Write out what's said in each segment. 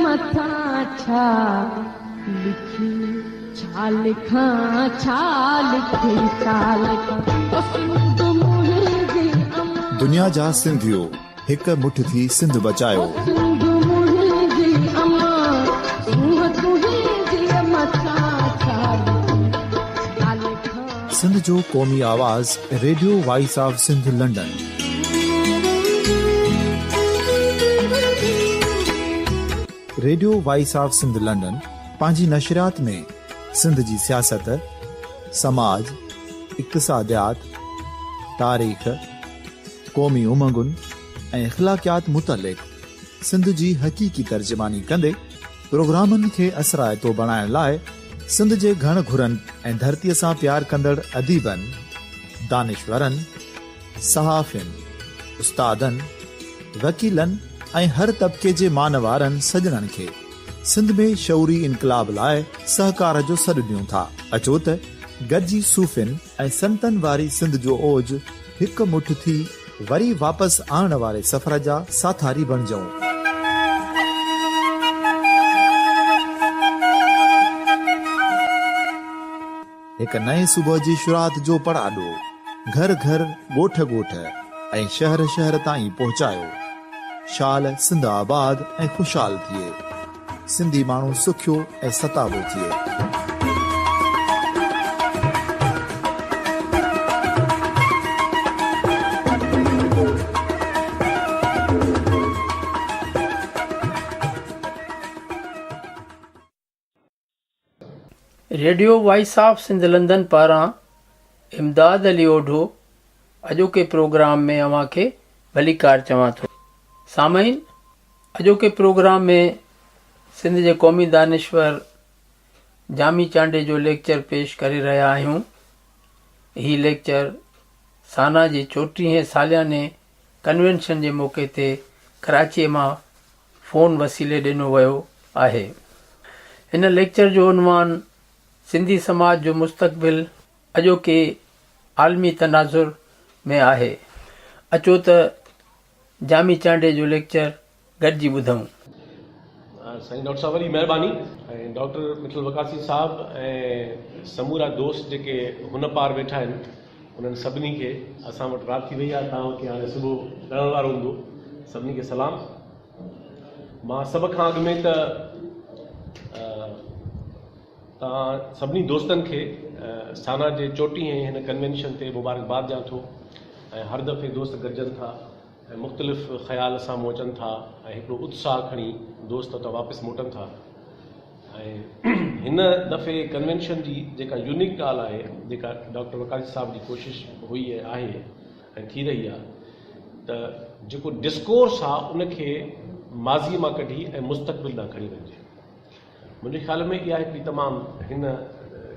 مٿان ڇا لکي ڇا لکان ڇا لکي ڇا لکان او سنڌ منهنجي امان. دنيا جا سنڌيو هڪ مٺ ٿي سنڌ بچايو. او سنڌ منهنجي امان سونهن تنهنجي مٿان ڇا لکي ڇا لکان. سنڌ جو قومي آواز radio voice of Sindh London. Radio voice of Sindh London پنهنجي نشريات ۾ سنڌ جي سياست، سماج، اقتصاديات، تاريخ، قومي امنگن ۽ اخلاقيات متعلق سنڌ جي حقيقي ترجماني ڪندي پروگرامن کي اثرائتو بڻائڻ لاء سنڌ جي گهڻ گهرن ۽ ڌرتيء سان پيار ڪندڙ اديبن، دانشورن، صحافين، استادن، وڪيلن ۽ هر طبقي جي مان وارن سڄڻن کي سنڌ ۾ شعوري انقلاب لاء سهڪار جو سڏ ڏيون ٿا. اچو ته گڏجي صوفين ۽ سنتن واري سنڌ جو اوج هڪ مٺ ٿي وري واپس آڻڻ واري سفر جا ساٿاري بڻجون. هڪ نئين صبح جي شروعات جو پڙاڏو گهر گهر، ڳوٺ ڳوٺ ۽ شهر شهر تائين پهچايو. شال سنڌ آباد ۽ خوشحال ٿئي. سنڌي ماڻهو سکيو ۽ ستابو ٿئي. Radio voice of Sindh London پاران امداد علي اوڍو اڄوڪي پروگرام ۾ اوهان کي ڀليڪار چوان ٿو. سامعين اڄوڪي پروگرام ۾ سنڌ جي قومي دانشور جامي چانڊيي جو ليڪچر پيش ڪري رهيا آهيون. هي ليڪچر سانا جي چوٽيهين سالياني ڪنوينشن جي موقعي تي ڪراچيء مان فون وسيلي ڏنو ويو آهي. هن ليڪچر جو عنوان سنڌي سماج جو مستقبل اڄوڪي عالمي تناظر ۾ آهي. اچو ته جامي چانڊيي جو ليڪچر گڏجي ٻڌون. سائين ڊاڪٽر صاحب وڏي مهرباني ۽ ڊاڪٽر مٺل وقاصي صاحب ۽ سمورا دوست جيڪي هن پار ويٺا آهن انهن سڀني کي اسان وٽ رات ٿي وئي آهي توهان کي هاڻي صبح لڙڻ وارو هوندو سڀني کي سلام مان سڀ کان اڳ ۾ ته توهان سڀني دوستن کي سانا جي چوٽيهين هن ڪنوينشن تي مبارڪباد ڏيان ٿو ۽ هر دفعي دوست گڏجن ٿا ۽ مختلف خيال سامهون اچن ٿا ۽ هڪڙو اتساهه کڻي دوست اتان واپس موٽن ٿا ۽ هن دفعي ڪنوينشن جي جيڪا يونيڪ ڳالهه آهي جيڪا ڊاڪٽر وقاصي صاحب جي ڪوشش هئي ۽ آهي ۽ ٿي رهي آهي ته جيڪو ڊسڪورس آهي ان کي ماضي مان ڪڍي ۽ مستقبل ڏانهن کڻي وڃجي منهنجي خيال ۾ اها هڪڙي تمام هن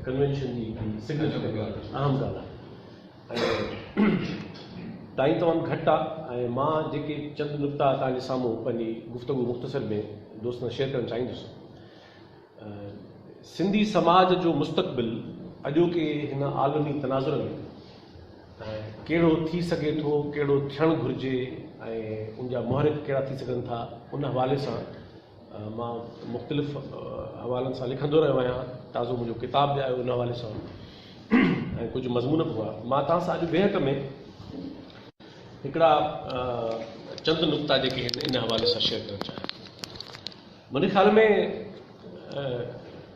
ڪنوينشن جي هڪڙي سگنيفڪنٽ اهم ڳالهه آهي ۽ ٽائيم تمام گهٽ آ ۽ مان جيڪي چند نقطا توهان جي سامهون پنهنجي گفتگو مختصر ۾ دوستن سان شيئر ڪرڻ چاهيندس. سنڌي سماج جو مستقبل اڄوڪي هن عالمي تناظر ۾ ڪهڙو ٿي سگهي ٿو، ڪهڙو ٿيڻ گهرجي ۽ ان جا محرڪ ڪهڙا ٿي سگهن ٿا، ان حوالي سان مان مختلف حوالن سان لکندو رهيو آهيان. تازو منهنجو ڪتاب به آيو ان حوالي سان ۽ ڪجهه مضمون به هئا. مان توهان سان اڄ بيهڪ ۾ هڪڙا چند نقطا جيڪي آهن ان حوالي سان شيئر ڪرڻ چاهيان ٿو. منهنجي خيال ۾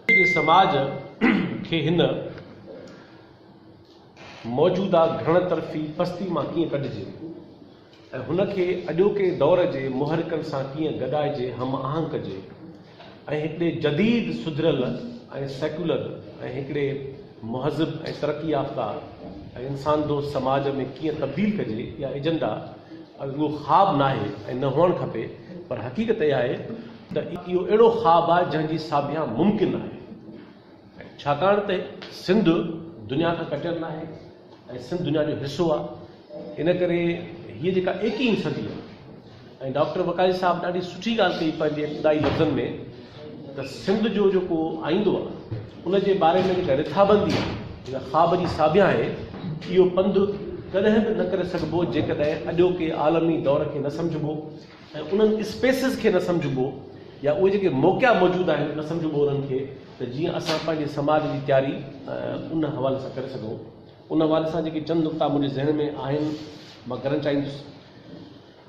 جي سماج کي هن موجوده گهڻ طرفي پستي مان ڪيئن ڪڍجي؟ ۽ هن کي اڄوڪي دور جي محرڪن سان ڪيئن گڏائجي هم آهنگ ڪجي ۽ هڪڙي جديد سڌريل ۽ سيڪيولر ۽ هڪڙي مهذب ۽ ترقي يافته ۽ انسان دوست سماج ۾ ڪيئن تبديل ڪجي اها ايجنڊا رڳو خواب ناهي ۽ نه هئڻ کپي پر حقيقت اها آهي ته اهو اهڙو خواب آهي جنهن جي ساڀيان ممڪن آهي ڇاڪاڻ ته سنڌ دنيا کان ڪٽيل ناهي ۽ سنڌ دنيا جو حصو آ ان ڪري هيء جيڪا ايڪيهين صدي آ ۽ ڊاڪٽر وقائي صاحب ڏاڍي سٺي ڳالهه ڪئي پنهنجي ابتدائي لفظن ۾ ته سنڌ جو جيڪو آئيندو آ ان جي باري ۾ جيڪا رٿابندي آ جيڪا خواب جي ساڀيان آهي اهو پنڌ ڪڏهن به نه ڪري سگهبو جيڪڏهن اڄوڪي عالمي دور کي نه سمجهبو ۽ انهن اسپيسز کي نه سمجهبو. يا اهي جيڪي موقعا موجود آهن نه سمجهبو انهن کي ته جيئن اسان پنهنجي سماج جي تياري ان حوالي سان ڪري سگهون. ان حوالي سان جيڪي چند نقطا منهنجي ذهن ۾ آهن مان ڪرڻ چاهيندس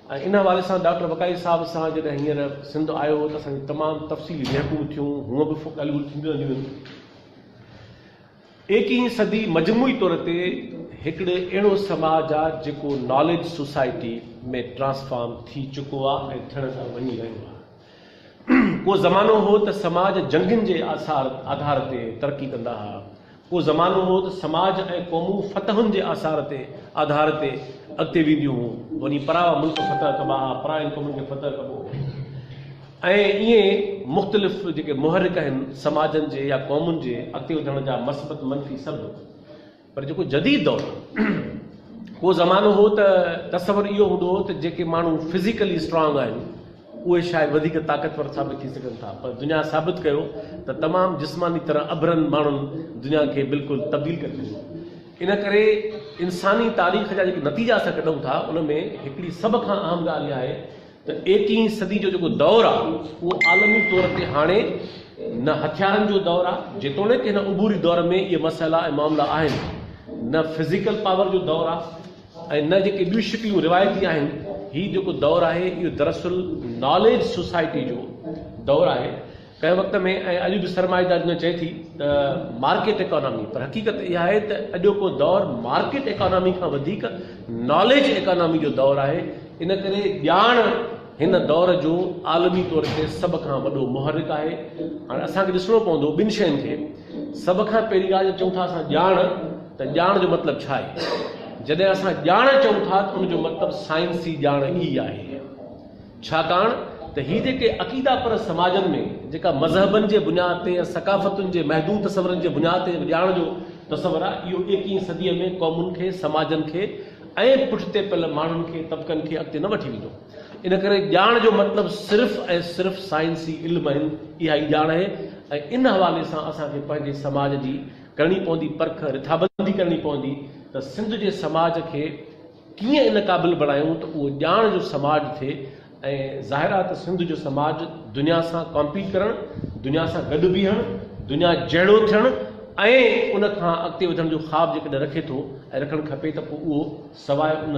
۽ ان حوالي سان ڊاڪٽر وقائي صاحب سان جڏهن هينئر سنڌ آيو هو ته اسان جون تمام تفصيلي ويهڪون ٿيون هونء به ڳالهيون ٻولهيون ٿينديون رهنديون آهن. ايڪيهين صدي مجموعي طور تي هڪڙي اهڙو سماج آ جيڪو ناليج سوسائٽي ۾ ٽرانسفارم ٿي چڪو آ ۽ ٿيڻ ڏانهن وڃي رهيو آ. ڪو زمانو هو ته سماج جنگين جي آثار آڌار تي ترقي ڪندا ها. ڪو زمانو هو ته سماج ۽ قومون فتحن جي آثار تي آڌار تي اڳتي وينديون هون. وڃي پراوا ملڪ فتح ڪبا ها، پراين قومن کي فتح ڪبو هو. ۽ ائين مختلف جيڪي محرڪ آهن سماجن جي يا قومن جي اڳتي وڌڻ جا مثبت منفي سڀ پر جيڪو جديد دور ڪو زمانو هو ته تصور اهو هوندو هو ته جيڪي ماڻهو فزيڪلي اسٽرانگ آهن اهي شايد وڌيڪ طاقتور ثابت ٿي سگهن ٿا پر دنيا ثابت ڪيو ته تمام جسماني طرح اڀرن ماڻهن دنيا کي بلڪل تبديل ڪري ڇڏيو ان ڪري انساني تاريخ جا جيڪي نتيجا اسان ڪڍون ٿا ان ۾ هڪڙي سڀ کان اهم ڳالهه اها آهي ته ايڪيهين صدي جو جيڪو دور آ اهو عالمي طور تي هاڻي نه هٿيارن جو دور آ، جيتوڻيڪ هن عبوري دور ۾ اهي مسئلا ۽ معاملا آهن، نه فزيڪل پاور جو دور آ ۽ نه جيڪي ٻيون شڪليون روايتي آهن، هي جيڪو دور آهي اهو دراصل ناليج سوسائٽي جو دور آهي. ڪنهن وقت ۾ ۽ اڄ به سرمائيداري دنيا چئي ٿي ته مارڪيٽ ايڪانامي پر حقيقت اها آهي ته اڄوڪو دور مارڪيٽ ايڪانامي کان وڌيڪ ناليج ايڪانامي جو دور آهي ان ڪري ڄاڻ هن دور جو عالمي طور تي سڀ کان وڏو محرڪ آهي هاڻي اسان کي ڏسڻو پوندو ٻن شين کي سڀ کان پهرين ڳالهه چئون ٿا اسان ڄاڻ ته ڄاڻ جو مطلب ڇا آهي جڏهن اسان ڄاڻ چئون ٿا ته ان جو مطلب سائنسي ڄاڻ ئي آهي ڇاڪاڻ ته هي جيڪي عقيده پرست سماجن ۾ جيڪا مذهبن جي بنياد تي يا ثقافتن جي محدود تصورن جي بنياد تي ڄاڻ جو تصور آهي اهو ايڪيهين صديء ۾ قومن کي، سماجن کي ۽ پٺتي پيل ماڻهن کي، طبقن کي اڳتي نه وٺي ويندو. ان ڪري ڄاڻ جو مطلب صرف ۽ صرف سائنسي علم آهن اها ئي ڄاڻ آهي ۽ ان حوالي سان اسان کي پنهنجي سماج جي ڪرڻي پوندي پرک، رٿابندي ڪرڻي پوندي ته سنڌ جي سماج کي ڪيئن ان قابل بڻايون ته اهو ڄاڻ جو سماج ٿئي ۽ ظاهر آهي ته سنڌ جو سماج دنيا سان ڪامپيٽ ڪرڻ، دنيا سان گڏ بيهڻ، دنيا جهڙو ٿيڻ ۽ ان کان اڳتي وڌڻ جو خواب جيڪڏهن رکي ٿو ۽ رکڻ کپي ته پوء اهو سواء ان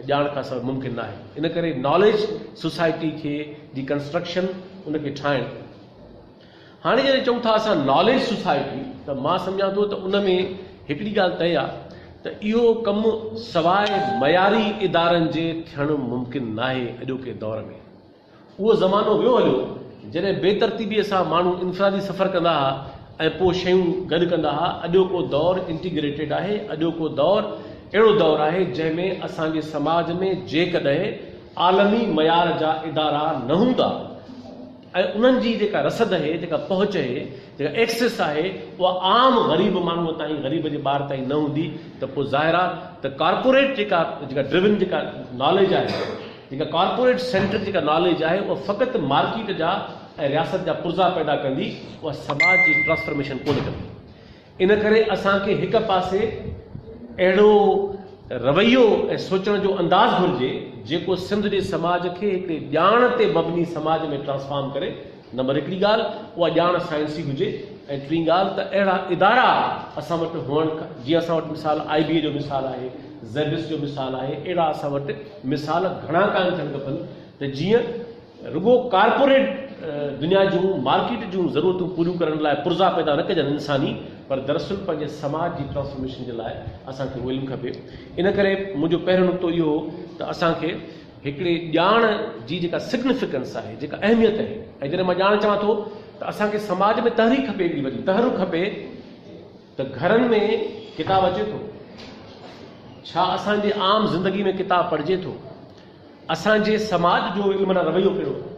ڄاڻ کان سواء ممڪن ناهي. ان ڪري ناليج سوسائٽي کي جي ڪنسٽرڪشن ان کي ٺاهڻ. هاڻي جڏهن چئون ٿا اسان ناليج سوسائٽي ته مان سمجهان ٿو ته ان ۾ هڪڙي ڳالهه طئي آ ته اهو ڪم سواء معياري ادارن جي ٿيڻ ممڪن ناهي اڄوڪي دور ۾ اهو زمانو ويو هليو جڏهن بي ترتيبيء سان ماڻهو انفرادي سفر ڪندا ها ۽ پوء شيون گڏ ڪندا ها اڄوڪو دور انٽيگريٽيڊ آهي اڄوڪو دور اهڙو دور آهي جنهن ۾ اسان جي سماج ۾ جيڪڏهن عالمي معيار جا ادارا نه هوندا ۽ انهن جي جيڪا رسد اهي، جيڪا پهچ اهي، جيڪا Access آهي، اها عام غريب ماڻهوء تائين، غريب جي ٻار تائين نه هوندي ته پوء ظاهر آهي ته ڪارپوريٽ جيڪا جيڪا ڊرون جيڪا ناليج آهي، جيڪا ڪارپوريٽ سينٽرڪ جيڪا ناليج آهي، اها فقط مارڪيٽ جا ۽ رياست جا پرزا پيدا ڪندي، اها سماج جي ٽرانسفرميشن ڪونه ڪندي. ان ڪري اسان کي هڪ پاسي اهڙو رويو ۽ سوچڻ جو انداز گهرجي جيڪو سنڌ جي سماج کي هڪڙي ڄاڻ تي مبني سماج ۾ ٽرانسفارم ڪري، نمبر هڪڙي ڳالهه اها ڄاڻ سائنسي هجي ۽ ٽين ڳالهه ته اهڙا ادارا اسان وٽ هئڻ جيئن اسان وٽ مثال آء بي اي جو مثال آهي، زيبس جو مثال آهي اهڙا اسان وٽ مثال گهڻا قائم ٿيڻ کپن ته جيئن رڳو ڪارپوريٽ دنيا جون مارڪيٽ جون ضرورتون پوريون ڪرڻ لاء پرزا پيدا نه ڪجن انساني پر دراصل پنهنجي سماج جي ٽرانسفارميشن جي لاء اسان کي اهو علم کپي. ان ڪري منهنجو پهريون نقطو اهو هو ته اسان کي هڪڙي ڄاڻ جي جيڪا سگنيفڪنس آهي جيڪا اهميت آهي ۽ جڏهن مان ڄاڻ چوان ٿو ته اسان کي سماج ۾ تحريڪ کپي هڪڙي وڏي تحرڪ کپي ته گهرن ۾ ڪتاب اچي ٿو ڇا اسان جي عام زندگي ۾ ڪتاب پڙهجي ٿو اسان جي سماج جو علم ڏانهن رويو ڪهڙو آهي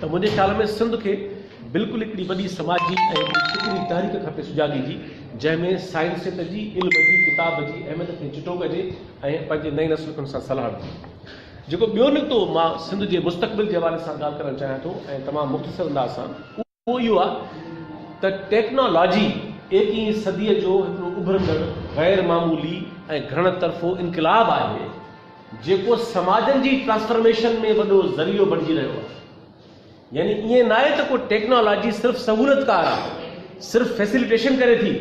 ته منهنجي خيال ۾ سنڌ کي بلڪل هڪڙي وڏي سماجي ۽ هڪڙي فڪري تحريڪ کپي سجاڳي جي جنهن ۾ سائنسيت جي علم جي ڪتاب جي اهميت کي چٽو ڪجي ۽ پنهنجي نئين نسل کي ان سان سلهاڙجي. جيڪو ٻيو نڪتو مان سنڌ جي مستقبل جي حوالي سان ڳالهه ڪرڻ چاهيان ٿو ۽ تمام مختصر انداز سان اهو اهو آهي ته ٽيڪنالاجي ايڪيهين صديء جو هڪڙو اڀرندڙ غير معمولي ۽ گهڻ طرفو انقلاب آهي، جيڪو سماجن جي ٽرانسفرميشن ۾ وڏو ذريعو بڻجي رهيو آهي. يعني ائين ناهي ته ڪو ٽيڪنالاجي صرف سهولتڪار آ، صرف فيسليٽيشن ڪري ٿي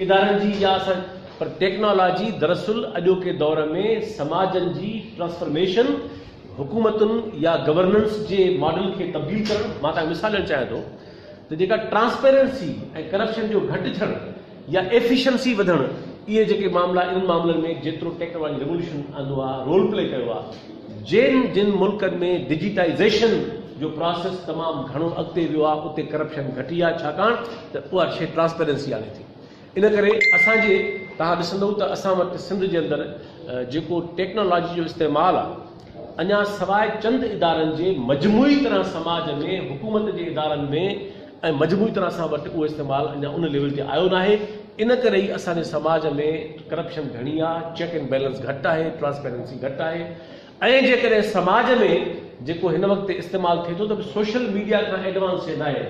ادارن جي يا اسان پر ٽيڪنالاجي دراصل اڄوڪي دور ۾ سماجن جي ٽرانسفرميشن، حڪومتن يا گورننس جي ماڊل کي تبديل ڪرڻ، مان توهان کي مثال ڏيڻ چاهيان ٿو ته جيڪا ٽرانسپيرنسي ۽ ڪرپشن جو گهٽ ٿيڻ يا ايفيشنسي وڌڻ اهي جيڪي معاملا انهن معاملن ۾ جيترو ٽيڪنالاجي ريولوشن آندو آ رول پلي ڪيو آ جن جن ملڪن ۾ ڊجيٽائيزيشن جو پراسيس تمام گهڻو اڳتي ويو آ اتي ڪرپشن گهٽي آ ڇاڪاڻ ته اها شي ٽرانسپيرنسي آڻي ٿي ان ڪري اسان جي توهان ڏسندو ته اسان وٽ سنڌ جي اندر جيڪو ٽيڪنالاجي جو استعمال آ اڃا سواء چند ادارن جي مجموعي طرح سماج ۾ حڪومت جي ادارن ۾ ۽ مجموعي طرح اسان وٽ اهو استعمال اڃا ان ليول تي آيو ناهي ان ڪري ئي اسان جي سماج ۾ ڪرپشن گهڻي آ، چيڪ اينڊ بيلنس گهٽ آهي، ٽرانسپيرنسي گهٽ آهي ۽ جيڪڏهن سماج ۾ جيڪو هن وقت استعمال ٿئي ٿو ته به سوشل ميڊيا کان ايڊوانس شيء ناهي.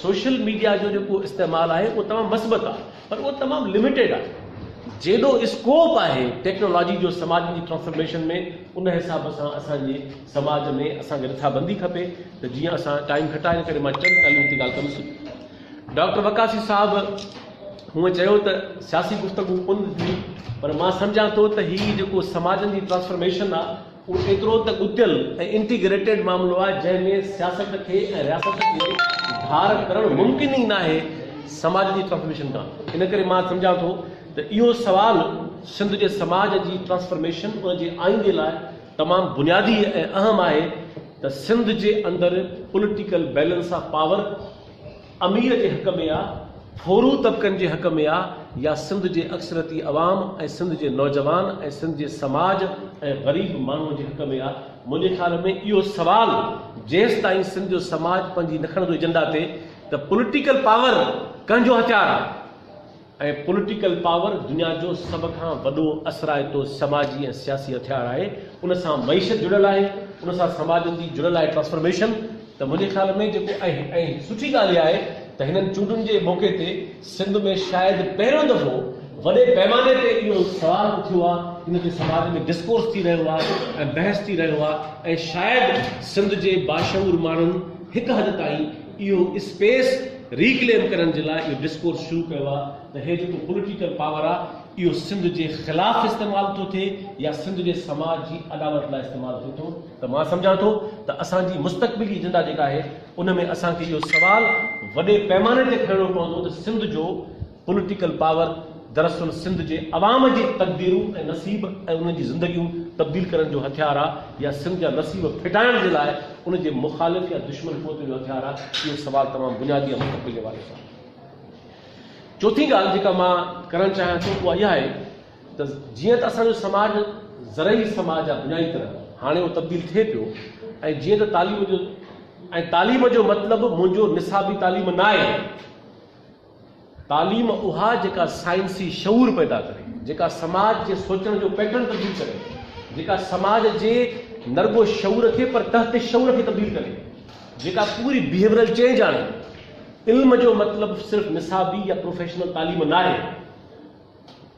سوشل ميڊيا جو جيڪو استعمال آهي اهو تمام مثبت آهي پر اهو تمام لميٽيڊ آهي. جيڏو اسڪوپ آهي ٽيڪنالاجي جو سماج جي ٽرانسفرميشن ۾ ان حساب سان اسان جي سماج ۾ اسان کي رٿابندي کپي ته جيئن اسان ٽائيم گهٽ آهي ان ڪري مان چند ڳالهين تي ڳالهه ڪندس. ڊاڪٽر وقاصي صاحب هونء چيو ته سياسي گفتگو ڪونه ٿيندي پر مان سمجهان ٿو ته هي جيڪو سماجن جي ٽرانسفرميشن آهي اهو ايترو ته ڳتيل ۽ انٽيگريٽيڊ معاملو آهي جنهن ۾ سياست کي ۽ رياست کي ڌار ڪرڻ ممڪن ئي ناهي سماج جي ٽرانسفرميشن کان. ان ڪري مان سمجهان ٿو ته اهو سوال سنڌ جي سماج جي ٽرانسفرميشن ان جي آئيندي لاء تمام بنيادي ۽ اهم آهي ته سنڌ جي اندر پوليٽيڪل بيلنس آف پاور امير جي حق ۾ آ، ڦورو طبقن جي حق ۾ آ يا سنڌ جي اڪثريتي عوام ۽ سنڌ جي نوجوان ۽ سنڌ جي سماج ۽ غريب ماڻهو جي حق ۾ آ؟ منهنجي خيال ۾ اهو سوال جيستائين سنڌ جو سماج پنهنجي نه کڻندو ايجنڊا تي ته پوليٽيڪل پاور ڪنهن جو هٿيار آ؟ ۽ پوليٽيڪل پاور دنيا جو سڀ کان وڏو اثرائتو سماجي ۽ سياسي هٿيار آهي، ان سان معيشت جڙيل آهي، ان سان سماجن جي جڙيل آهي ٽرانسفرميشن ته منهنجي خيال ۾ جيڪو ۽ ۽ سٺي ڳالهه اها آهي ته هنن چونڊن جي موقعي تي سنڌ ۾ شايد پهريون دفعو وڏي پئماني تي اهو سوال اٿيو آهي، ان تي سماج ۾ ڊسڪورس ٿي رهيو آهي ۽ بحث ٿي رهيو آهي ۽ شايد سنڌ جي باشعور ماڻهن هڪ حد تائين اهو اسپيس ريڪليم ڪرڻ جي لاء اهو ڊسڪورس شروع ڪيو آهي ته هي جيڪو پوليٽيڪل پاور آهي اهو سنڌ جي خلاف استعمال ٿو ٿئي يا سنڌ جي سماج جي اڏاوت لاء استعمال ٿئي ٿو ته مان سمجهان ٿو ته اسان جي مستقبلي ايجنڊا جيڪا آهي ان ۾ اسان کي اهو سوال وڏي پئماني تي کڻڻو پوندو ته سنڌ جو پوليٽيڪل پاور دراصل سنڌ جي عوام جي تقديرون ۽ نصيب ۽ انهن جي زندگيون تبديل ڪرڻ جو هٿيار آ يا سنڌ جا نصيب ڦٽائڻ جي لاء ان جي مخالف يا دشمن قوتن جو هٿيار آ؟ اهو سوال تمام بنيادي ۽ مستقبل جي حوالي سان. چوٿين ڳالهه جيڪا مان ڪرڻ چاهيان ٿو اها اها آهي ته جيئن ته اسان جو سماج زرعي سماج آ بنيادي طرح هاڻي اهو تبديل ٿئي پيو ۽ جيئن ته تعليم جو ۽ تعليم جو مطلب منهنجو نصابي تعليم ناهي، تعليم اها جيڪا سائنسي شعور پيدا ڪري، جيڪا سماج جي سوچڻ جو پيٽرن تبديل ڪري، جيڪا سماج جي نه رڳو شعور کي پر تحت شعور کي تبديل ڪري، جيڪا پوري بيهيورل چينج آڻي. علم جو مطلب صرف نصابي يا پروفيشنل تعليم ناهي.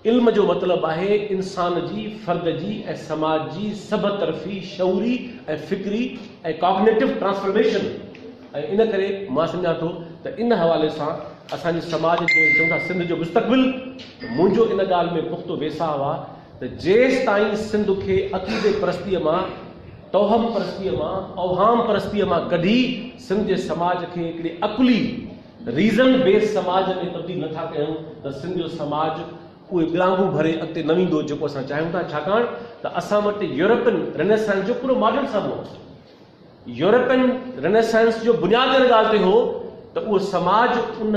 علم جو مطلب آهي انسان جي، فرد جي ۽ سماج جي سڀ طرفي شعوري ۽ فڪري ۽ ڪاگنيٽو ٽرانسفرميشن ۽ ان ڪري مان سمجهان ٿو ته ان حوالي سان اسان جي سماج جي چئون ٿا سنڌ جو مستقبل ته منهنجو ان ڳالهه ۾ پختو ويساهه آ ته جيستائين سنڌ کي عقيدي پرستيء مان توهم پرستيء مان اوهام پرستيء مان ڪڍي سنڌ جي سماج کي هڪڙي عقلي ريزن بيس سماج ۾ تبديل نه ٿا ڪيون ته سنڌ جو سماج اهي ٻلانگون ڀري اڳتي نه ويندو جيڪو اسان چاهيون ٿا ڇاڪاڻ ته اسان وٽ يورپين رينيسانس جو پورو ماڊل سامهون آهي. يورپين رينيسانس جو بنياد ان ڳالهه تي هو ته اهو سماج ان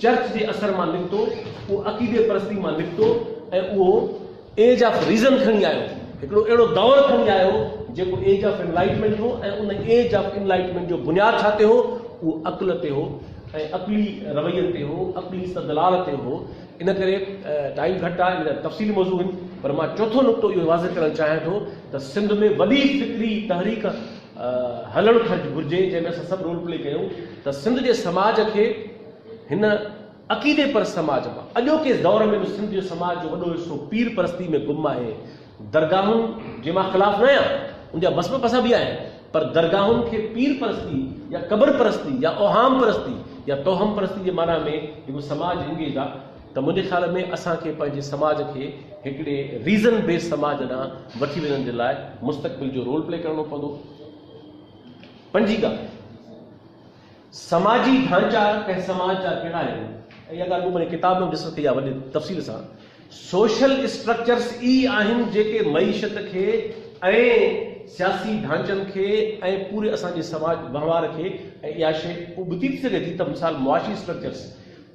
چرچ جي اثر مان نڪتو، اهو عقيدي پرستي مان نڪتو ۽ اهو ايج آف ريزن کڻي آيو، هڪڙو اهڙو دور کڻي آيو جيڪو ايج آف انلائٽمينٽ هو ۽ ان ايج آف انلائٽمينٽ جو بنياد ڇا تي هو؟ اهو عقل تي هو ۽ عقلي روين تي هو، عقلي استدلال تي هو. ان ڪري ٽائيم گهٽ آهي، ان جا تفصيلي موضوع آهن، پر مان چوٿون نقطو اهو واضح ڪرڻ چاهيان ٿو ته سنڌ ۾ وڏي فڪري تحريڪ هلڻ گهرجي جنهن ۾ اسان سڀ رول پلي ڪيون ته سنڌ جي سماج کي هن عقيدي پرست سماج مان اڄوڪي دور ۾ به سنڌ جو سماج جو وڏو حصو پير پرستي ۾ گم آهي. درگاهن جي مان خلاف نه آهيان، ان جا مثبت پاسا به آهن، پر درگاهن کي پير پرستي يا قبر پرستي يا اوهام پرستي يا توهم پرستي جي معنيٰ ۾ جيڪو سماج انگيج آ ته منهنجي خيال ۾ اسان کي پنهنجي سماج کي هڪڙي ريزن بيس سماج ڏانهن وٺي وڃڻ جي لاء مستقبل جو رول پلي ڪرڻو پوندو. پنجين ڳالهه، سماجي ڍانچا ڪنهن سماج جا ڪهڙا آهن ۽ اها ڳالهه مون پنهنجي ڪتاب ۾ به ڊسڪس ڪئي آهي وڏي تفصيل سان. سوشل اسٽرڪچرس ئي آهن جيڪي معيشت کي ۽ سياسي ڍانچن کي ۽ پوري اسان جي سماج وهنوار کي ۽ اها شيء ابتي ٿي سگهي ٿي ته مثال معاشي اسٽرڪچرس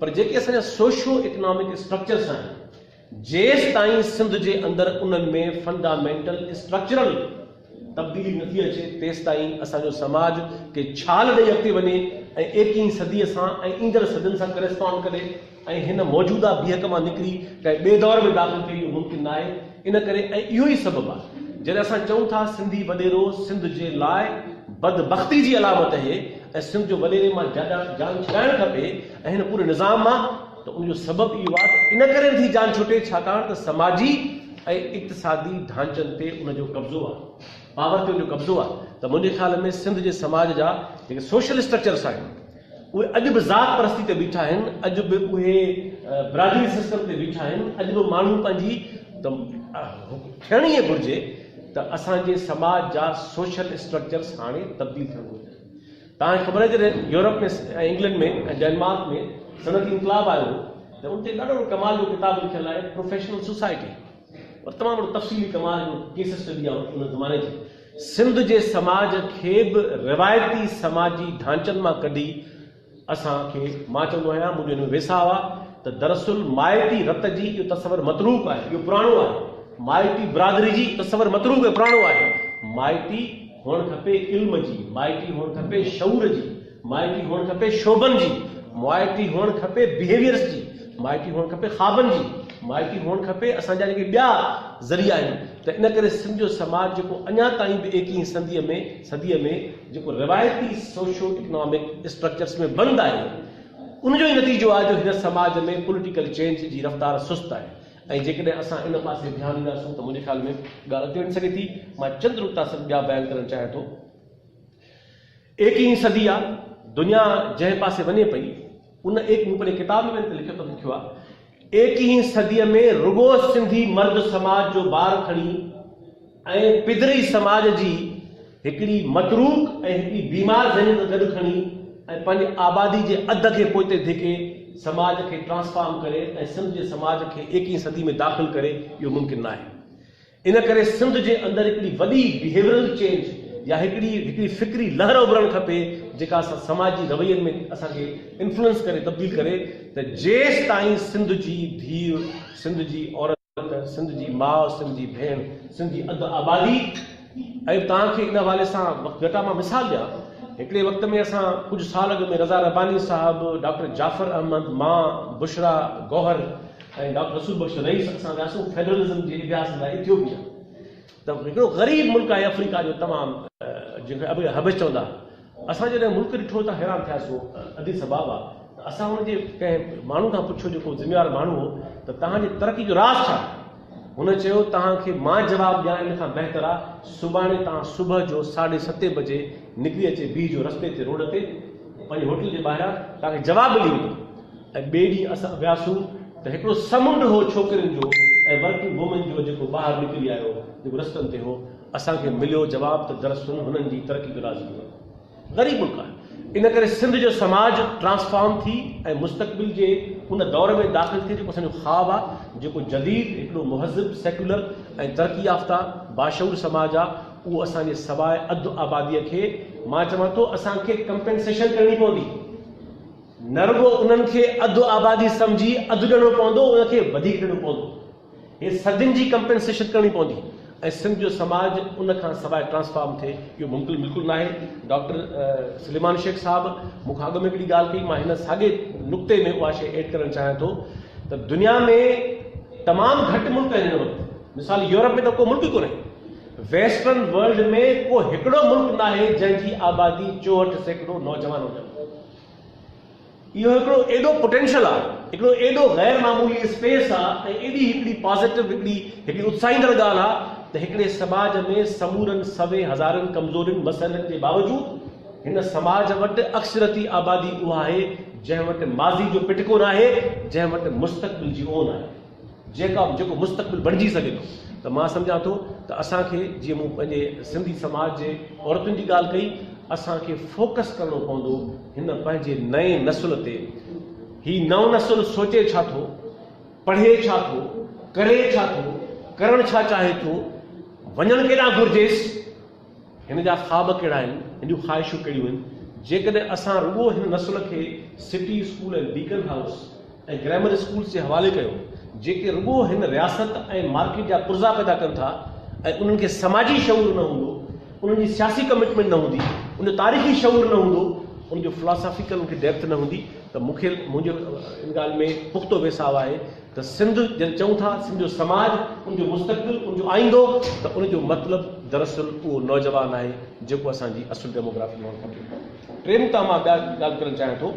پر جيڪي اسان جا سوشو اڪنامڪ اسٽرڪچرس آهن جيستائين سنڌ جي اندر انهن ۾ فنڊامينٽل اسٽرڪچرل تبديلي نٿي اچي تيستائين اسان جو سماج ڪي ڇال ڏئي اڳتي وڃي ۽ ايڪيهين صديء سان ۽ ايندڙ صدين سان ڪريسپانڊ ڪري ۽ هن موجوده بيهڪ مان نڪري ڪنهن ٻئي دور ۾ داخل ٿئي اهو ممڪن ناهي ان ڪري ۽ اهو ئي سبب آهي جڏهن اسان چئون ٿا سنڌي وڏيرو سنڌ جي لاء بدبختي جي علامت اهي ۽ سنڌ جو وڏيري مان جان ڇڏائڻ کپي ۽ هن پوري نظام مان ته ان جو سبب اهو آهي ته ان ڪري نٿي جان ڇٽي ڇاڪاڻ ته سماجي ۽ اقتصادي ڍانچن تي ان جو قبضو آهي، پاور تي ان جو قبضو آهي ته منهنجي خيال ۾ سنڌ جي سماج جا جيڪي سوشل اسٽرڪچرس آهن اهي اڄ به ذات پرستي تي بيٺا آهن، اڄ به اهي برادري سسٽم تي بيٺا آهن، اڄ به ماڻهو پنهنجي ته ٿيڻ ائين گهرجي ته اسان جي سماج جا سوشل اسٽرڪچرس هاڻي تبديل ٿيڻ گهرجن. توهان کي خبر آهي جڏهن يورپ ۾ ۽ انگلينڊ ۾ ۽ ڊينمارڪ ۾ صنعتي انقلاب آيو هو ته ان تي ڏاڍو وڏو ڪمال جو ڪتاب لکيل آهي پروفيشنل سوسائٽي اور تمام وڏو تفصيلي ڪمال جو ڪيس اسٽڊي آهي ان زماني جي سنڌ جي سماج کي به روايتي سماجي ڍانچن مان ڪڍي اسان کي مان چوندو آهيان منهنجو ان ۾ ويساهه آهي ته دراصل مائٽي رت جي اهو تصور متروڪ آهي اهو پراڻو آهي مائٽي برادري جي تصور متروڪ ۽ پراڻو آهي مائٽي هئڻ کپي علم جي، مائٽي هئڻ کپي شعور جي، مائٽي هئڻ کپي شعبن جي، مائٽي هئڻ کپي بيهيويئرس جي، مائٽي هئڻ کپي خوابن جي، مائٽي هئڻ کپي اسان جا جيڪي ٻيا ذريعا آهن ته ان ڪري سنڌ جو سماج جيڪو اڃا تائين به ايڪيهين صديء ۾ صديء ۾ جيڪو روايتي سوشو اڪنامڪ اسٽرڪچرس ۾ بند آهي ان جو ئي نتيجو آهي جو هن سماج ۾ پوليٽيڪل چينج جي رفتار سست آهي. ۽ جيڪڏهن اسان ان پاسي ڌيان ڏينداسون ته منهنجي خيال ۾ ڳالهه اڳتي وڃي سگهي ٿي. مان چند نقطا صرف ٻيا بيان ڪرڻ چاهيان ٿو. ايڪيهين صدي آ، دنيا جنهن پاسي وڃي پئي، ان ايڪ مون پنهنجي ڪتاب ۾ به ان تي لکيو ته لکيو آ، ايڪيهين صديء ۾ رڳو سنڌي مرد سماج جو بار کڻي ۽ پدري سماج جي هڪڙي متروڪ ۽ هڪڙي بيمار ذهنيت گڏ کڻي ۽ پنهنجي آبادي جي اڌ کي پوئتي ڌڪي سماج کي ٽرانسفارم ڪري ۽ سنڌ جي سماج کي ايڪيهين صدي ۾ داخل ڪري اهو ممڪن ناهي. ان ڪري سنڌ جي اندر هڪڙي وڏي بيهيورل چينج يا هڪڙي هڪڙي فڪري لهر اڀرڻ کپي جيڪا اسان سماجي روين ۾ اسان کي انفلوئنس ڪري تبديل ڪري ته جيستائين سنڌ جي ڌيء سنڌ جي عورت ته سنڌ جي ماء، سنڌ جي ڀيڻ، سنڌ جي اڌ آبادي ۽ توهان کي ان حوالي سان وقت گهٽ آهي مان مثال ڏيان هڪڙي وقت ۾ اسان ڪجهه سال اڳ ۾ رضا رباني صاحب، ڊاڪٽر جعفر احمد، مان، بشريٰ گوهر ۽ ڊاڪٽر رسول بخش رئيس اسان وياسون فيڊرلزم جي اڀياس لاء ايٿيوپيا ته هڪڙو غريب ملڪ آهي آفريڪا جو تمام جنهن کي حبش چوندا اسان جڏهن ملڪ ڏٺو ته حيران ٿياسون اديس ابابا ته اسان ان جي ڪنهن ماڻهو کان پڇيو جيڪو ذميوار ماڻهو هو ته توهان جي ترقي جو راز ڇا آهي؟ هن چيو توهان کي مان جواب ڏيان ان کان بهتر آ سڀاڻي توهان صبح جو ساڍي ستين بجي نڪري اچي بيهجو رستي تي روڊ تي پنهنجي هوٽل جي ٻاهران توهان کي جواب ملي ويندو ۽ ٻئي ڏينهن اسان وياسون ته هڪڙو سمنڊ هو ڇوڪرين جو ۽ ورڪنگ وومين جو جيڪو ٻاهر نڪري آيو جيڪو رستن تي هو اسان کي مليو جواب ته دراصل هنن جي ترقي جو راز اهو آهي. غريب ملڪ آهي ان ڪري سنڌ جو سماج ٽرانسفارم ٿي ۽ مستقبل جي ان دور ۾ داخل ٿئي جيڪو اسان جو خواب آهي جيڪو جديد هڪڙو مهذب سيڪيولر ۽ ترقي يافته باشعور سماج آهي اهو اسان جي سواء اڌ آبادي کي مان چوان ٿو اسان کي ڪمپينسيشن ڪرڻي پوندي نه رڳو انهن کي اڌ آبادي سمجهي اڌ ڏيڻو پوندو ان کي وڌيڪ ڏيڻو پوندو. هي صدين جي ڪمپنسيشن ڪرڻي پوندي ۽ سنڌ جو سماج ان کان سواء ٽرانسفارم ٿئي اهو ممڪن بلڪل ناهي. ڊاڪٽر سليمان شيخ صاحب مون کان اڳ ۾ هڪڙي ڳالهه ڪئي مان هن ساڳئي نقطي ۾ اها شيء ايڊ ڪرڻ چاهيان ٿو ته دنيا ۾ تمام گهٽ ملڪ آهن هن وقت مثال يورپ ۾ ته ڪو ملڪ ئي ڪونهي ويسٽرن ورلڊ ۾ ڪو هڪڙو ملڪ ناهي جنهن جي آبادي 64% نوجوان هجن. اهو هڪڙو ايڏو پوٽينشل آ، هڪڙو ايڏو غير معمولي اسپيس آ ۽ ايڏي هڪڙي پازيٽو هڪڙي هڪڙي اتساهيندڙ ڳالهه آ ته هڪڙي سماج ۾ سمورن سوين هزارن ڪمزورين مسئلن جي باوجود هن سماج وٽ اڪثريتي آبادي اها آهي جنهن وٽ ماضي جو پٽڪو ناهي، جنهن وٽ مستقبل جي اون آهي. جيڪا جيڪو مستقبل بڻجي سگهي ٿو ته مان سمجهان ٿو ته اسان کي جيئن مون پنهنجي سنڌي سماج جي عورتن جي ڳالهه ڪئي اسان کي فوڪس ڪرڻو پوندو هن پنهنجي نئين نسل تي هي نئون نسل سوچي ڇا ٿو پڙهي ڇا ٿو ڪري ڇا ٿو ڪرڻ ڇا چاهي ٿو وڃڻ ڪيڏانهن گهرجيس هن جا خواب ڪهڙا آهن، هن جون خواهشون ڪهڙيون آهن، جيڪڏهن اسان رڳو هن نسل کي city school ۽ Beacon House ۽ grammar schools جي حوالي ڪيو، جيڪي رڳو هن رياست ۽ مارڪيٽ جا پرزا پيدا ڪن ٿا ۽ انهن کي سماجي شعور نه هوندو، انهن جي سياسي ڪمٽمينٽ نه هوندي، ان جو تاريخي شعور نه هوندو، ان جو فلاسافيڪل ان کي ڊيپٿ نه هوندي ته مون کي منهنجو ان ڳالهه ۾ پختو ويساهه آهي ته سنڌ جڏهن چئون ٿا سنڌ جو سماج، ان جو مستقبل، ان جو آئيندو ته ان جو مطلب دراصل اهو نوجوان آهي جيڪو اسان جي اصل ڊيموگرافي هئڻ کپي. ٽي نقطا مان ٻيا ڳالهه ڪرڻ چاهيان ٿو.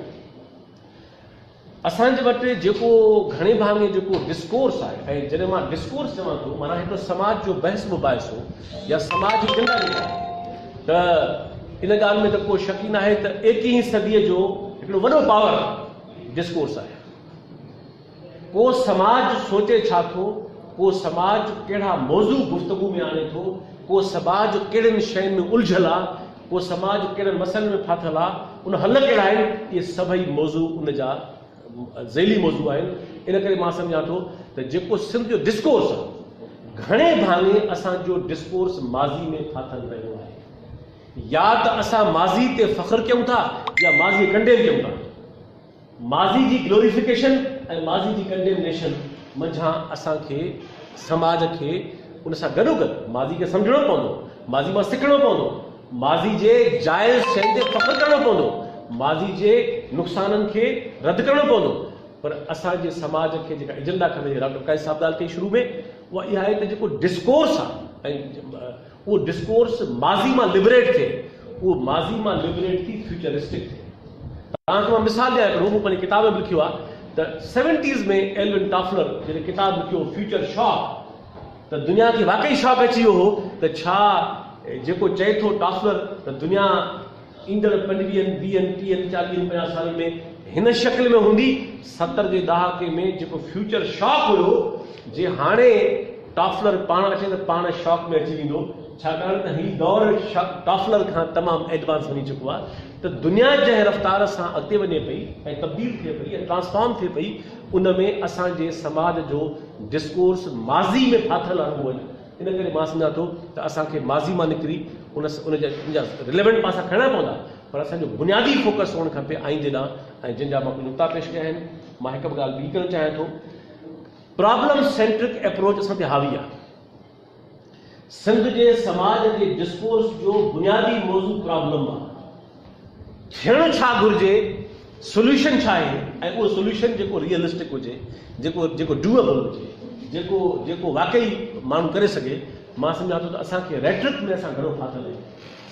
اسان جي وٽ جيڪو گهڻي ڀاڱي جيڪو ڊسڪورس آهي ۽ جڏهن مان ڊسڪورس چوان ٿو معنيٰ هڪڙو سماج جو بحث مباحثو يا سماج جي چنڊا جيڪا آهي ته ان ڳالهه ۾ ته ڪو شڪ ئي ناهي ته ايڪيهين صديء جو هڪڙو وڏو پاور ڊسڪورس آهي. ڪو سماج سوچي ڇا ٿو، ڪو سماج ڪهڙا موضوع گفتگو ۾ آڻي ٿو، ڪو سماج ڪهڙين شين ۾ الجهيل آ، ڪو سماج ڪهڙن مسئلن ۾ ڦاٿل آ، ان حل ڪهڙا آهن، اهي سڀئي موضوع ان جا ذيلي موضوع آهن. ان ڪري مان سمجهان ٿو ته جيڪو سنڌ جو ڊسڪورس آ، گهڻي ڀاڱي اسان جو ڊسڪورس ماضي ۾ ڦاٿل رهيو آهي. يا ته اسان ماضي تي فخر ڪيون ٿا يا ماضي کي ڪنڊيم ڪيون ٿا. ماضي جي گلوريفڪيشن ۽ ماضي جي ڪنڊيمنيشن منجهان اسان کي سماج کي ان سان گڏوگڏ ماضي کي سمجهڻو پوندو، ماضي مان سکڻو پوندو، ماضي جي جائز شين تي فخر ڪرڻو پوندو، ماضي جي نقصانن کي رد ڪرڻو پوندو پر اسان جي سماج کي جيڪا ايجنڊا کپي جيڪا ڊاڪٽر قائد صاحب ڳالهه ڪئي شروع ۾ اها اها آهي ته جيڪو ڊسڪورس آهي ۽ اهو ڊسڪورس ماضي مان لبريٽ ٿئي، اهو ماضي مان لبريٽ ٿي فيوچرسٽڪ ٿئي. توهان کي مان مثال ڏيان هڪڙو، مون پنهنجي ڪتاب ۾ به لکيو آهي ته سيونٽيز ۾ ايلوين ٽافلر جڏهن ڪتاب لکيو فيوچر شاڪ ته دنيا کي واقعي شاڪ اچي ويو هو ته ڇا جيڪو چئي ٿو ٽافلر ته دنيا ايندڙ پنجويهن، ويهن، ٽيهن، چاليهن، پنجاهه سالن ۾ هن شڪل ۾ هوندي. 70 جي ڏهاڪي ۾ جيڪو فيوچر شاڪ هيو، جي هاڻي ٽافلر پاڻ اچي ته پاڻ شاڪ ۾ اچي ويندو، ڇاڪاڻ ته هي دور ٽافلر کان تمام ايڊوانس وڃي چڪو آهي ته دنيا جنهن رفتار سان اڳتي وڃي پئي ۽ تبديل ٿئي پئي ۽ ٽرانسفارم ٿئي پئي، ان ۾ اسان جي سماج جو ڊسڪورس ماضي ۾ ڦاٿل آهي رڳو اڃا. ان ڪري مان سمجهان ٿو ته اسان کي ماضي مان نڪري ان ان جا ان جا رليونٽ پاسا کڻڻا پوندا پر اسان جو بنيادي فوڪس هئڻ کپي آئيندي ڏانهن ۽ جن جا مان ڪجهه نقطا پيش ڪيا آهن. مان هڪ ڳالهه ٻي ڪرڻ چاهيان ٿو. پرابلم سينٽرڪ اپروچ اسان تي حاوي آهي. سنڌ جي سماج جي ڊسڪورس جو بنيادي موضوع پرابلم آهي. ٿيڻ ڇا گهرجي، سوليوشن ڇا آهي ۽ اهو سوليوشن جيڪو ريئلسٽڪ هجي، جيڪو جيڪو ڊوئبل هجي، جيڪو جيڪو واقعي ماڻهو ڪري سگهي. مان سمجهان ٿو ته اسان کي ريٽرڪ ۾ اسان گهڻو ڦاٿل آهيون.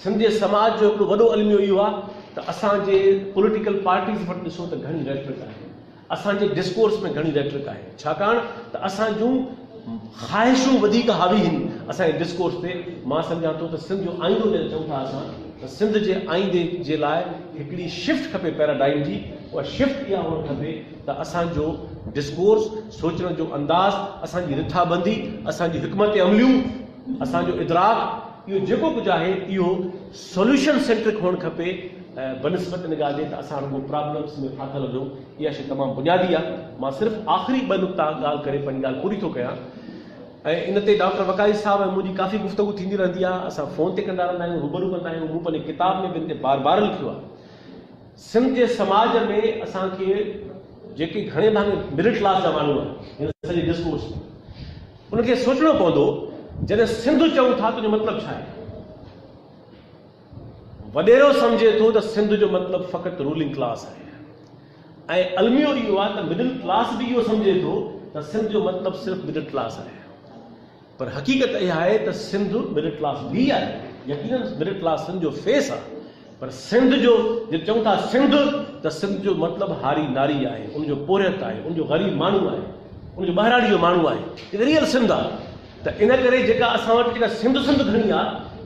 سنڌ جي سماج جو هڪڙو وڏو الميو اهو آهي ته اسان جي پوليٽيڪل پارٽيز وٽ ڏسو ته گهڻي ريٽرڪ آهي. اسان جي ڊسڪورس ۾ گهڻي ريٽرڪ آهي ڇاڪاڻ ته اسان جون خواهشون وڌيڪ حاوي هن اسان جي ڊسڪورس تي. مان سمجهان ٿو ته سنڌ جو آئيندو جڏهن چئون ٿا اسان ته سنڌ جي آئيندي جي لاء هڪڙي شفٽ کپي پيراڊائم جي، اها شفٽ اها هئڻ کپي ته اسان جو ڊسڪورس، سوچڻ جو انداز، اسان جي رٿابندي، اسان جون حڪمت عمليون، اسان جو ادراڪ، اهو جيڪو ڪجهه آهي اهو سوليوشن سينٽرڪ هئڻ کپي بنسبت ان ڳالهه جي ته اسان رڳو پرابلمس ۾ ڦاٿل هجون. اها شيء تمام بنيادي آهي. مان صرف آخري ٻه نقطا ڳالهه ڪري پنهنجي ڳالهه پوري ٿو ڪيان ۽ ان تي ڊاڪٽر وقائي صاحب ۽ منهنجي ڪافي گفتگو ٿيندي رهندي آهي. اسان فون تي ڪندا رهندا آهيون، روبرو ڪندا آهيون. مون پنهنجي ڪتاب ۾ به ان تي بار بار لکيو آهي. سنڌ جي سماج ۾ اسان کي جيڪي گهڻي ڀاڱي مڊل ڪلاس جا ماڻهو آهن هن سڄي ڊسڪورس ۾ انهن کي سوچڻو پوندو جڏهن سنڌ چئون ٿا ته ان جو مطلب ڇا آهي؟ وڏيرو سمجهي ٿو ته سنڌ جو مطلب فقط رولنگ ڪلاس آهي ۽ الميو اهو آهي ته مڊل ڪلاس به اهو سمجهي ٿو ته سنڌ جو مطلب صرف مڊل ڪلاس آهي پر حقيقت اها آهي ته سنڌ مڊل ڪلاس به آهي، يقينن مڊل ڪلاس سنڌ جو فيس آهي پر سنڌ جو جڏهن چئون ٿا سنڌ ته سنڌ جو مطلب هاري ناري آهي، ان جو پورهيت آهي، ان جو غريب ماڻهو آهي، ان جو ٻهراڙي جو ماڻهو آهي، جيڪا ريئل سنڌ آهي. ته ان ڪري جيڪا اسان وٽ جيڪا سنڌ سنڌ گهڻي آ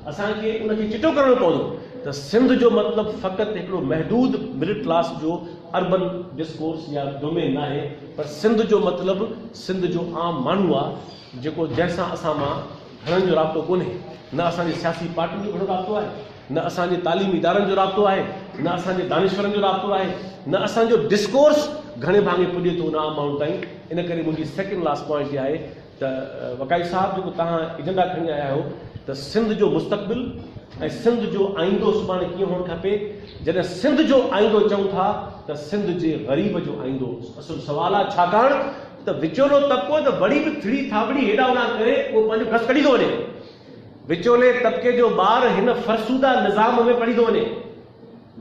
اسان کي ان کي چٽو ڪرڻو پوندو ته سنڌ جو مطلب فقط هڪڙو محدود مڊل ڪلاس جو اربن ڊسڪورس يا ڊومين ناهي پر سنڌ جو مطلب سنڌ جو عام ماڻهو آ جيڪو جنهن سان اسان مان گهڻن جو رابطو ڪونهي نه اسان جي سياسي پارٽين جو گهڻو رابطو آهي نه اسان جي تعليمي ادارن جو رابطو آهي نه اسان جي دانشورن جو رابطو آهي نه اسان جو ڊسڪورس گهڻي ڀاڱي پڄي ٿو ان عام ماڻهن تائين ان ڪري منهنجي سيڪنڊ لاسٽ پوائنٽ اها آهي ته وقائي صاحب جيڪو توهان ايجنڊا کڻي آيا آهيو ته سنڌ جو مستقبل ۽ سنڌ جو آئيندو سڀاڻي ڪيئن هئڻ کپي، جڏهن سنڌ جو آئيندو چئون ٿا ته سنڌ جي غريب جو آئيندو اصل سوال آهي ڇاڪاڻ ته وچولو طبقو ته وري به ٿڙي ٿاٻڙي هيڏانهن هوڏانهن ڪري اهو پنهنجو گس ڪڍي ٿو وڃي. وچولي طبقي جو ٻار هن فرسوده نظام ۾ پڙهي ٿو وڃي.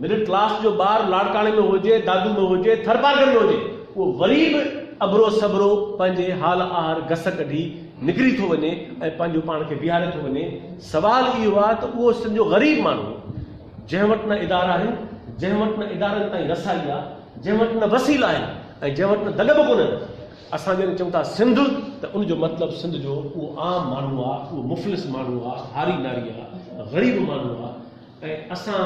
مڊل ڪلاس جو ٻار لاڙڪاڻي ۾ هجي، دادو ۾ هجي، ٿرپارڪر ۾ هجي، اهو وري به اڀرو سڀرو پنهنجي حال آهر گس ڪڍي نڪري ٿو وڃي ۽ پنهنجو پاڻ کي بيهاري ٿو وڃي. سوال اهو آهي ته اهو سنڌ جو غريب ماڻهو جنهن وٽ نه ادارا آهن، جنهن وٽ نه ادارن تائين رسائي آهي، جنهن وٽ نه وسيلا آهن ۽ جنهن وٽ نه دڳ به ڪونهن، اسان جڏهن چئون ٿا سنڌ ته ان جو مطلب سنڌ جو اهو عام ماڻهو آهي، اهو مفلس ماڻهو آهي، هاري ناري آهي، غريب ماڻهو آهي. ۽ اسان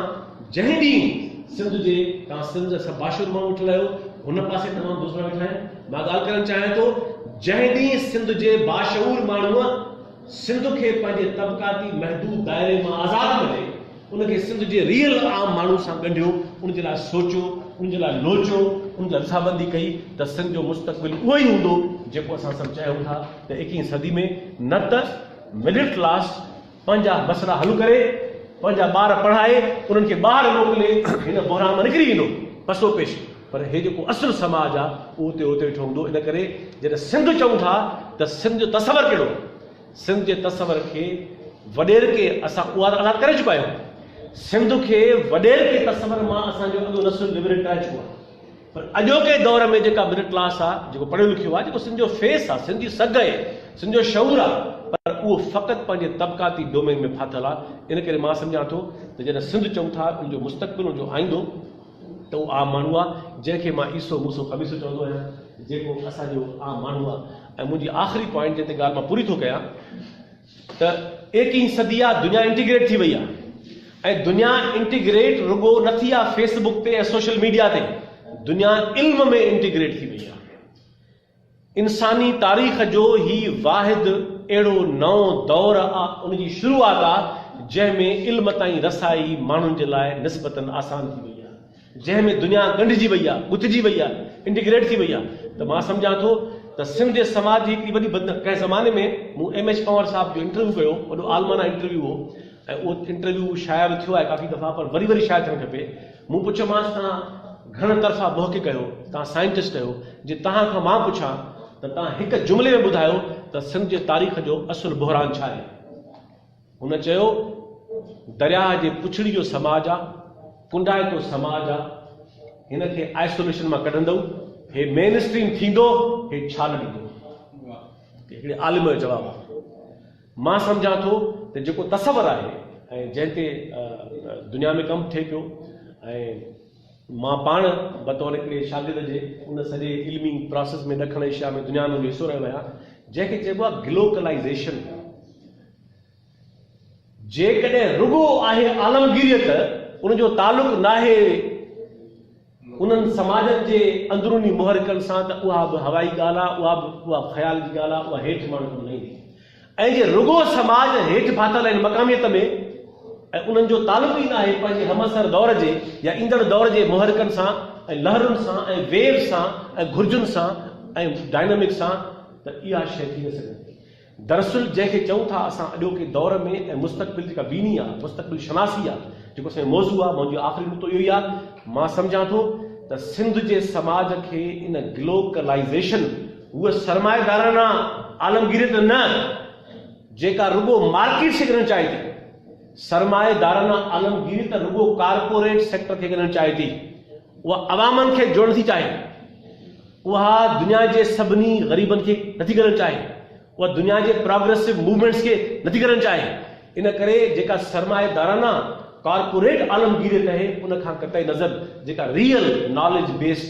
جنهن ڏينهن سنڌ جي توهان سنڌ جا سڀ باشعور ماڻهو ويٺل آهيو هن پاسي تمام دوست ويٺا آهن مان ڳالهه ڪرڻ چاهيان ٿو جنهن ڏينهن سنڌ جي باشعور ماڻهوء سنڌ کي پنهنجي طبقاتي محدود دائري مان آزاد ڪري ان کي سنڌ جي ريئل عام ماڻهو سان ڳنڍيو ان جي لاء سوچيو ان جي لاء لوچيو ان جي لاء رٿابندي ڪئي ته سنڌ جو مستقبل اهو ئي هوندو جيڪو اسان سڀ چاهيون ٿا ته ايڪيهين صدي ۾ نه ته مڊل ڪلاس پنهنجا مسئلا حل ڪري، پنهنجا ٻار پڙهائي، انهن کي ٻاهر موڪلي هن بحران مان نڪري ويندو پسو پيش پر هي جيڪو اصل سماج آ اهو اتي اتي ويٺو هوندو ان ڪري جڏهن سنڌ چئون ٿا ته سنڌ جو تصور ڪهڙو آ؟ سنڌ جي تصور کي وڏيرڪي اسان اها ته آزاد ڪري چڪا آهيون سنڌ کي وڏيرڪي تصور مان اسان جو اڳيون نسل لبريٽ ڪرائي چڪو آ. پر اڄوڪي دور ۾ جيڪا مڊل ڪلاس آ، جيڪو پڙهيو لکيو آ، جيڪو سنڌ جو فيس آ، سنڌ جي سگهه آهي، سنڌ جو شعور آ، پر اهو فقط پنهنجي طبقاتي ڊومين ۾ ڦاٿل آ. ان ڪري مان سمجهان ٿو ته جڏهن سنڌ چئون ٿا ان جو مستقبل، ان جو آئيندو ته اهو عام ماڻهو آ، جنهن کي مان عيسو موسو خميسو چوندو آهيان، جيڪو اسان جو عام ماڻهو آ. ۽ منهنجي آخري پوائنٽ جنهن تي ڳالهه مان پوري ٿو ڪيان ته ايڪيهين صدي آ، دنيا انٽيگريٽ ٿي وئي آ ۽ دنيا انٽيگريٽ رڳو نه ٿي آ فيس بڪ تي ۽ سوشل ميڊيا تي، دنيا علم ۾ انٽيگريٽ ٿي وئي آ. انساني تاريخ جو هي واحد اهڙو نئون دور آ، ان جي شروعات آ، جنهن ۾ علم تائين رسائي ماڻهن جي لاء نسبتاً آسان ٿي وئي آ. جنهن ۾ دنيا ڳنڍجي وئي آ، ڳٿجي وئي آ، انٽيگريٽ ٿي وئي آ ته مان سمجهان ٿو ته سنڌ جي سماج جي هڪڙي وڏي بد ڪنهن زماني ۾ مون ايم ايڇ پنهور صاحب جو انٽرويو ڪيو، وڏو عالمانه انٽرويو هو ۽ اهو انٽرويو شايع به ٿيو آهي ڪافي دفعا پر وري وري شايع ٿيڻ کپي. مون پڇيومانس توهان گهڻ طرفا محقق آهيو، توهان سائنٽسٽ آهيو، جي توهان کان مان پڇان ته توهان هڪ جملي ۾ ٻڌايو ته سنڌ جي تاريخ جو اصل بحران ڇا آهي؟ هن چيو، درياهه جي پڇڙي جو سماج آ، ڪنڊائتو سماج آ، هن کي آئسوليشن مان ڪڍندؤ، هي مين اسٽريم ٿيندو، هي ڇال ڏيندو. هي هڪڙي عالم جو جواب آ. مان سمجهان ٿو ته جيڪو تصور آهي ۽ جنهن تي دنيا ۾ ڪم ٿئي پيو ۽ مان پاڻ بطور هڪڙي شاگرد جي ان سڄي علمي پراسيس ۾ ڏکڻ ايشيا ۾ دنيا ۾ ان جو حصو رهيو آهيان، جنهن کي چئبو آ گلوڪلائيزيشن. جيڪڏهن رڳو آهي عالمگيريت، ان جو تعلق ناهي انهن سماجن جي اندروني محرڪن سان ته اها به هوائي ڳالهه آهي، اها به اها خيال جي ڳالهه آهي، اها هيٺ ماڻهن ڪم نه ايندي. ۽ جي رڳو سماج هيٺ ڦاٿل آهن مقاميت ۾ ۽ انهن جو تعلق ئي ناهي پنهنجي همعصر دور جي يا ايندڙ دور جي محرڪن سان ۽ لهرن سان ۽ ويوز سان ۽ گهرجن سان ۽ ڊائنامڪس سان ته اها شيء ٿي نه سگهندي. دراصل جنهن کي چئون ٿا اسان اڄوڪي دور ۾ ۽ مستقبل جيڪا بيني آ، مستقبل شناسي آ، جيڪو اسان جو موضوع آ، منهنجو آخري نقطو اهو ئي آ، مان سمجهان ٿو ته سنڌ جي سماج کي ان گلوڪلائيزيشن، هوء سرمائيدارانه عالمگيريت نه، جيڪا رڳو مارڪيٽس کي ڳنڍڻ چاهي ٿي، سرمائيدارانه عالمگيريت رڳو ڪارپوريٽ سيڪٽر کي ڳنڍڻ چاهي ٿي، اها عوامن کي جوڙڻ ٿي چاهي. اها دنيا جي سڀني غريبن کي نٿي ڳنڍڻ چاهي، اها دنيا جي پراگريسو موومينٽس کي نٿي ڳنڍڻ چاهي، ان ڪري جيڪا سرمائيدارانه ڪارپوريٽ عالمگيريت آهي ان کان قطعي نظر جيڪا ريئل ناليج بيسڊ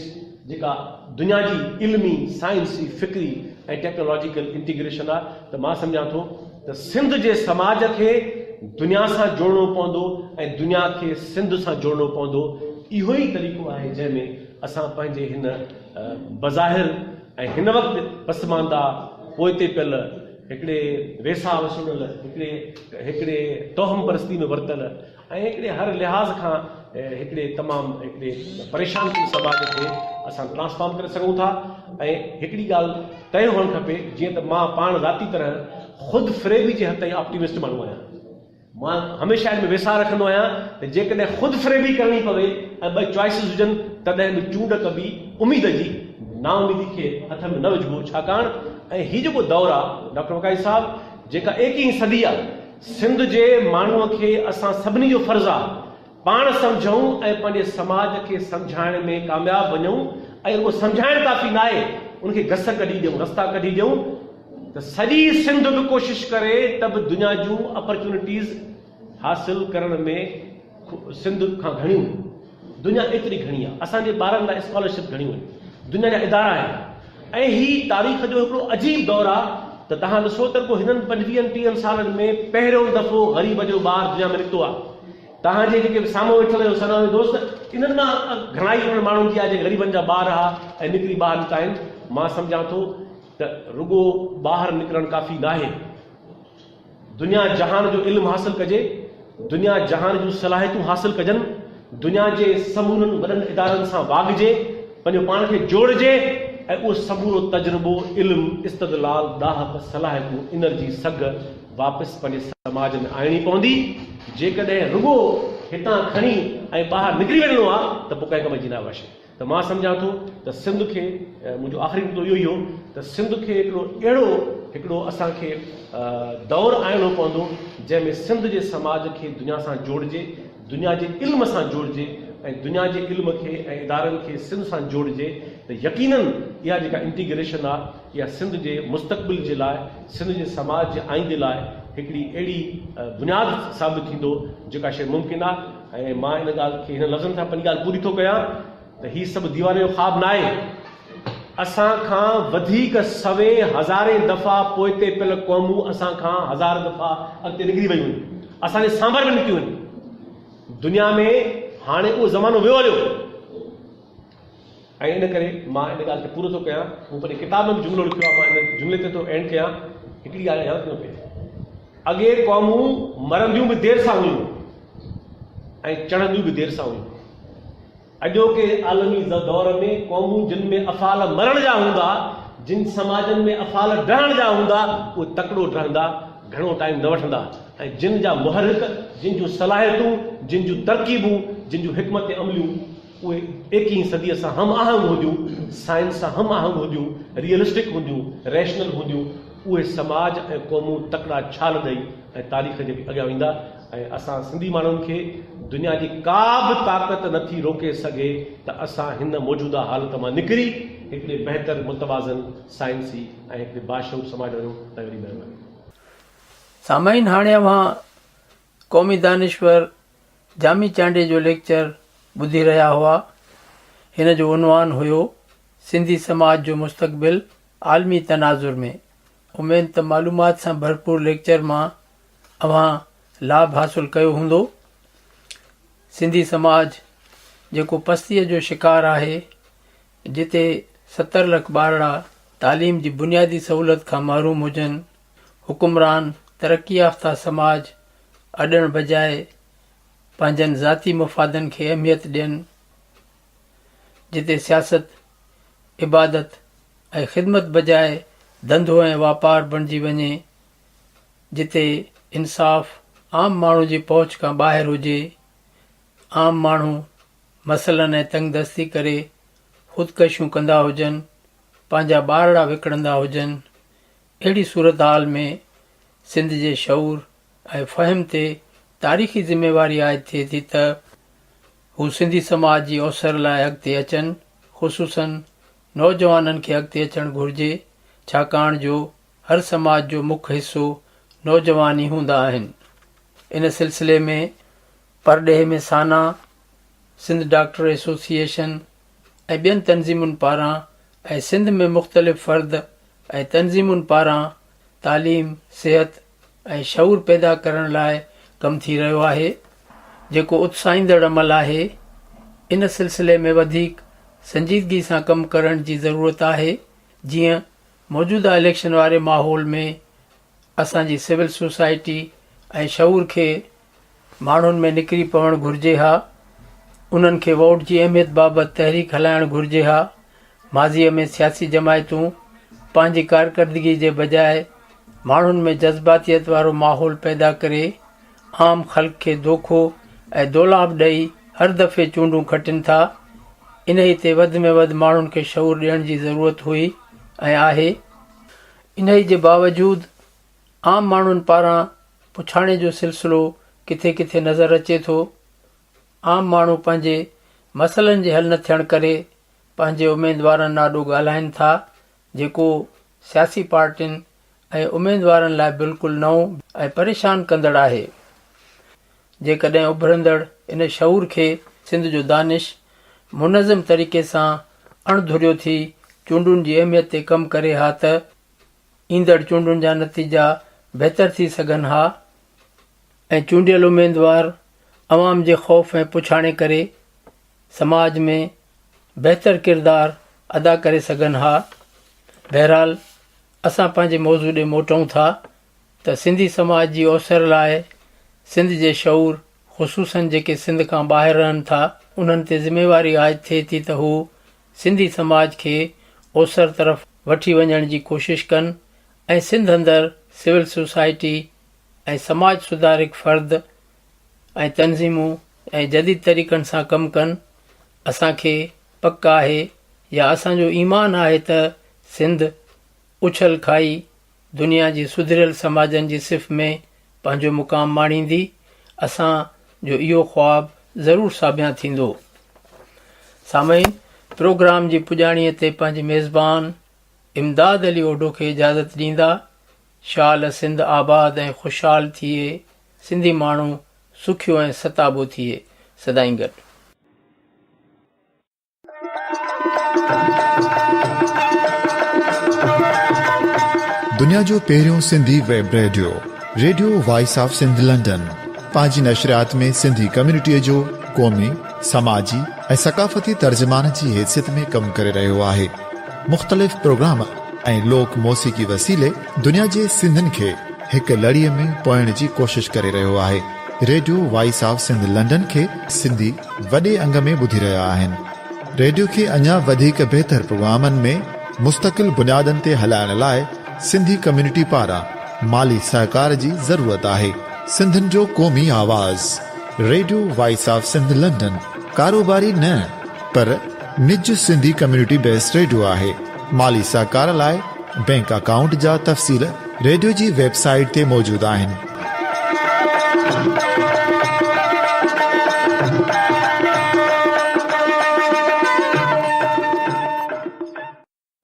جيڪا دنيا جي علمي، سائنسي، فڪري ۽ ٽيڪنالاجيڪل انٽيگريشن آ ته مان سمجهان ٿو ته سنڌ جي سماج کي دنيا سان جوڙڻو پوندو ۽ دنيا کي سنڌ سان جوڙڻو پوندو اهو ئي طريقو آهي جنهن ۾ اسان پنهنجي هن بظاهر ۽ هن وقت پسمانده پوئتي پيل هڪڙي ويساهه وسوڙيل هڪڙي هڪڙي توهم پرستي ۾ ورتل ۽ هڪڙي هر لحاظ کان هڪڙي تمام هڪڙي پريشان ڪن سماج کي اسان ٽرانسفارم ڪري سگهون ٿا ۽ هڪڙي ڳالهه طئي هئڻ کپي جيئن ته مان پاڻ ذاتي طرح خود فريبي جي حد تائين آپٽيمسٽ ماڻهو آهيان مان هميشه ان ۾ ويساهه رکندو آهيان ته جيڪڏهن خود فريبي ڪرڻي پوي ۽ ٻه چوائسز هجن تڏهن به چونڊ ڪبي اميد جي نااميدي کي هٿ ۾ نه وجهبو ڇاڪاڻ ۽ هي جيڪو دور آ ڊاڪٽر وقائي صاحب جيڪا ايڪيهين صدي آ سنڌ جي ماڻهوء کي اسان سڀني جو فرض آ پاڻ سمجهون ۽ پنهنجي سماج کي سمجهائڻ ۾ ڪامياب وڃون ۽ رڳو سمجهائڻ ڪافي ناهي ان کي گس ڪڍي ڏيون رستا ڪڍي ڏيون ته سڄي سنڌ به ڪوشش ڪري ته به دنيا جون اپرچونٽيز حاصل ڪرڻ ۾ سنڌ کان گهڻيون دنيا ايتري گهڻي آهي اسان جي ٻارن لاء اسڪالرشپ گهڻيون آهن دنيا جا ادارا آهن ۽ هي تاريخ جو هڪڙو عجيب دور آهي ته توهان ڏسو ته رڳو هنن پنجويهن ٽيهن سالن ۾ پهريون دفعو غريب جو ٻار دنيا ۾ نڪتو آهي توهان جي جيڪي سامهون ويٺل آهيو سنوي دوست انهن مان گهڻائي انهن ماڻهن جي آهي جيڪي غريبن جا ٻار ها ۽ نڪري ٻاهر نڪتا آهن مان سمجهان ٿو ته رڳو ٻاهر نڪرڻ ڪافي ناهي دنيا جهان جو علم حاصل ڪجي، دنيا جهان جون صلاحيتون حاصل ڪجن، دنيا جي سمورن وڏن ادارن سان واڳجي، پنهنجو پاڻ کي جوڙجي ۽ اهو سمورو تجربو، علم، استدلال، ڏاهپ، صلاحيتون، انرجي، سگهه واپس پنهنجي سماج ۾ آڻڻي پوندي. جيڪڏهن رڳو هتان کڻي ۽ ٻاهر نڪري وڃڻو آ ته پوء ڪنهن ڪم جي ناهي اها شيء. ته مان سمجهان ٿو ته سنڌ کي منهنجو آخري نقطو اهو ئي هو ته سنڌ کي هڪڙو اهڙو هڪڙو اسان کي دور آڻڻو پوندو جنهن ۾ سنڌ جي سماج کي دنيا سان جوڙجي دنيا جي علم سان جوڙجي ۽ دنيا جي علم کي ۽ ادارن کي سنڌ سان جوڙجي ته يقينن اها جيڪا انٽيگريشن آ اها سنڌ جي مستقبل جي لاء سنڌ جي سماج جي آئيندي لاء هڪڙي اهڙي بنياد ثابت ٿيندو جيڪا شيء ممڪن آ ۽ مان ان ڳالهه کي هنن لفظن سان پنهنجي ڳالهه پوري ٿو ڪيان ته هي سڀ ديواني جو خواب ناهي. اسان کان وڌيڪ سوين هزارين دفعا پوئتي پيل قومون اسان کان هزار دفعا اڳتي نڪري ويون آهن. اسان جي سانڀر ۾ نڪتيون آهن. دنيا ۾ هاڻي اهو زمانو ويو هليو. ۽ ان ڪري مان ان ڳالهه کي پورو ٿو ڪيان. مون پنهنجي ڪتاب ۾ به جملو لکيو آهي، مان ان جملي تي ٿو اينڊ ڪيان. هڪڙي ڳالهه ياد رکڻي پئي. اڳي قومون مرنديون به دير سان هيون ۽ چڙهنديون به دير سان هيون. اڄوڪي عالمي دور ۾ قومون جن ۾ افعال مرڻ جا هوندا، جن سماجن ۾ افعال ڊهڻ جا هوندا، اهي تڪڙو ڊهندا، گهڻو ٽائيم نه وٺندا ۽ جن جا محرڪ، جن جون صلاحيتون، جن جون ترڪيبون، جن جون حڪمت عمليون، اهي ايڪيهين صديء سان هم آهنگ هونديون، سائنس سان هم آهنگ هونديون، ريئلسٽڪ هونديون، ريشنل هونديون، اهي سماج ۽ قومون تڪڙا ڇال ڏئي ۽ تاريخ جي به اڳيان ويندا ۽ اسان سنڌي ماڻهن کي دنيا جي ڪا به طاقت نه ٿي روڪي سگهي ته اسان هن موجوده حالت مان نڪري هڪڙي بهتر متوازن، سائنسي ۽ هڪڙي باشعور سماج وڃون. تنهن وڏي مهرباني. سامعين هاڻي اوهان قومي دانشور جامي چانڊيي جو ليڪچر ٻڌي رهيا هئا. هن جو عنوان هيو سنڌي سماج جو مستقبل عالمي تناظر ۾. اميد ته معلومات سان ڀرپور ليڪچر مان اوهان لاڀ حاصل ڪيو هوندو. سنڌي سماج جيڪو پستيء جو شڪار آهي، جتي 70 لک ٻارڙا تعليم جي بنيادي سهولت کان محروم هجن، حڪمران ترقي يافته سماج اڏڻ بجاء پنهنجن ذاتي مفادن کي اهميت ڏين، جتي سياست عبادت ۽ خدمت بجاء ڌنڌو ۽ واپار بڻجي وڃي، جتي انصاف عام ماڻهو جي پهچ کان ٻاهر هجي، عام ماڻهو مسئلن ۽ تنگدستي ڪري خودڪشيون ڪندا هجن، پنهنجا ٻارڙا وڪڻندا هجن، اهڙي صورتحال ۾ سنڌ جي شعور ۽ فهم تي تاريخي ذميواري عائد ٿئي ٿي ته هو سنڌي سماج جي اوسر لاء اڳتي اچن، خصوصاً نوجوانن کي اڳتي اچڻ گهرجي، ڇاڪاڻ جو هر سماج جو مک حصو نوجوان ئي هوندا آهن. ان سلسلي ۾ پرڏيهه ۾ سانا، سنڌ ڊاڪٽر ايسوسيئيشن ۽ ٻين تنظيمن پاران ۽ سنڌ ۾ مختلف فرد ۽ تنظيمن پاران تعليم، صحت ۽ شعور پيدا ڪرڻ لاء ڪم ٿي رهيو آهي، جيڪو اتساهيندڙ عمل آهي. ان سلسلي ۾ وڌيڪ سنجيدگي سان ڪم ڪرڻ جي ضرورت آهي، جيئن موجوده اليڪشن واري ماحول ۾ اسان جي سول سوسائٽي ۽ شعور کي ماڻهن ۾ نڪري پوڻ گهرجي ها، انهن کي ووٽ جي اهميت بابت تحريڪ هلائڻ گهرجي ها، ماضيء ۾ سياسي جماعتون پنهنجي ڪارڪردگي جي بجاء ماڻهن ۾ جذباتيت وارو ماحول پيدا ڪري عام خلق کي دوکو ۽ دولاب ڏئي هر دفعي چونڊون کٽين ٿا، انهي تي وڌ ۾ وڌ ماڻهن کي شعور ڏيڻ جي ضرورت هئي ۽ آهي. انهي جي باوجود عام ماڻهن پاران پڇاڻي جو سلسلو ڪٿي ڪٿي نظر اچي ٿو. عام ماڻهو پنهنجي مسئلن جي حل نه ٿيڻ ڪري پنهنجي اميدوارن آڏو ڳالهائين ٿا جيڪو سياسي پارٽين ۽ اميدوارن لاء بلڪل نئون ۽ پريشان ڪندڙ آهي. جيڪڏهن اڀرندڙ ان شعور کي سنڌ جو دانش منظم طريقي سان اڻ ڌريو ٿي چونڊن جي اهميت تي ڪم ڪري ها ته ايندڙ چونڊن جا نتيجا بهتر ٿي سگهن ها ۽ چونڊيل اميدوار عوام جي خوف ۽ پڇاڻي ڪري سماج ۾ بهتر ڪردار ادا ڪري سگهن ها. بهرحال اسان پنهنجي موضوع ڏي موٽون ٿا ته سنڌي سماج جي اوسر لاء سنڌ جي شعور خصوصاً جيڪي سنڌ کان ٻاهر رهن ٿا انهن تي ذميواري عائد ٿئي ٿي ته هو سنڌي سماج کي اوسر طرف وٺي وڃڻ جي ڪوشش ڪن ۽ سنڌ اندر سول سوسائٽي ۽ سماج سڌارڪ فرد ۽ تنظيمون ۽ جديد طريقن سان ڪم ڪن. اسان کي پڪ آهي يا اسان جو ايمان آهي ته سنڌ اڇل کائي دنيا جي سڌريل سماجن جي صف ۾ پنهنجو مقام ماڻيندي، اسان جو اهو خواب ضرور ساڀيان ٿيندو. سامعين پروگرام جي پڄاڻيء تي پنهنجي ميزبان امداد علي اوڍو کي اجازت ڏيندا. شال سنڌ آباد ۽ خوشحال ٿئي، سنڌي ماڻهو سکيو ۽ ستابو ٿئي. سدائين گڏ. دنيا جو پهريون Sindhi web radio, radio voice of Sindh London, پنهنجي نشريات ۾ سنڌي ڪميونٽيء جو قومي، سماجي ۽ ثقافتي ترجمان جي حيثيت ۾ ڪم ڪري رهيو آهي. مختلف پروگرام ۽ لوڪ موسيقي وسيلي دنيا جي سنڌين کي هڪ لڙيء ۾ پوئڻ جي ڪوشش ڪري رهيو آهي. Radio voice of Sindh London کي سنڌي وڏي انگ ۾ ٻڌي رهيا آهن. ريڊيو کي اڃا وڌيڪ بهتر پروگرامن ۾ مستقل بنيادن تي هلائڻ لاء سنڌي ڪميونٽي پاران مالي سهڪار جي ضرورت آهي. سنڌين جو قومي آواز radio voice of Sindh London ڪاروباري نه پر نج سنڌي ڪميونٽي بيسڊ ريڊيو آهي. مالي سهڪار لاء بينڪ اڪائونٽ جا تفصيل ريڊيو جي ويب سائيٽ تي موجود آهن.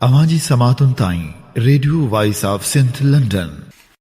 اوهان جي سماعتن تائين radio voice of Sindh London.